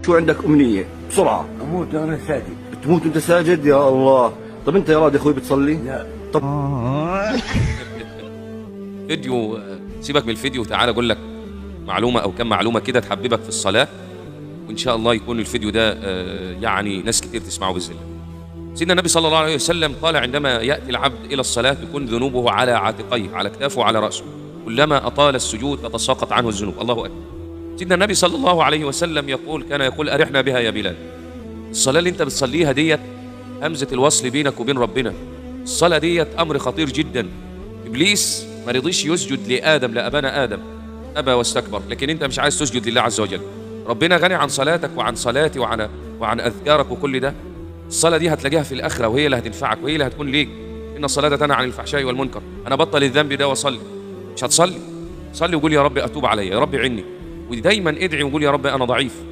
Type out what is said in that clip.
شو عندك امنية؟ بسرعة. اموت وانا ساجد. بتموت وانت ساجد؟ يا الله. طب انت يا راضي اخوي بتصلي؟ لا. طب فيديو، سيبك من الفيديو وتعالى اقول لك معلومة او كم معلومة كده تحببك في الصلاة، وان شاء الله يكون الفيديو ده يعني ناس كتير تسمعه باذن الله. سيدنا النبي صلى الله عليه وسلم قال: عندما ياتي العبد الى الصلاة تكون ذنوبه على عاتقيه، على اكتافه وعلى راسه، كلما اطال السجود تتساقط عنه الذنوب. الله اكبر. سيدنا النبي صلى الله عليه وسلم يقول، كان يقول: ارحنا بها يا بلال. الصلاة اللي انت بتصليها ديت همزه الوصل بينك وبين ربنا. الصلاة ديت امر خطير جدا. ابليس ما رضيش يسجد لادم، لابانا ادم، ابى واستكبر، لكن انت مش عايز تسجد لله عز وجل. ربنا غني عن صلاتك وعن صلاتي وعن اذكارك وكل ده. الصلاة دي هتلاقيها في الاخرة، وهي اللي هتنفعك وهي اللي هتكون ليك. ان الصلاة تنهى عن الفحشاء والمنكر. انا بطل الذنب ده واصلي. مش هتصلي؟ صلي وقول يا رب اتوب عليا، يا رب عني. ودايما ادعي وقول يا رب انا ضعيف.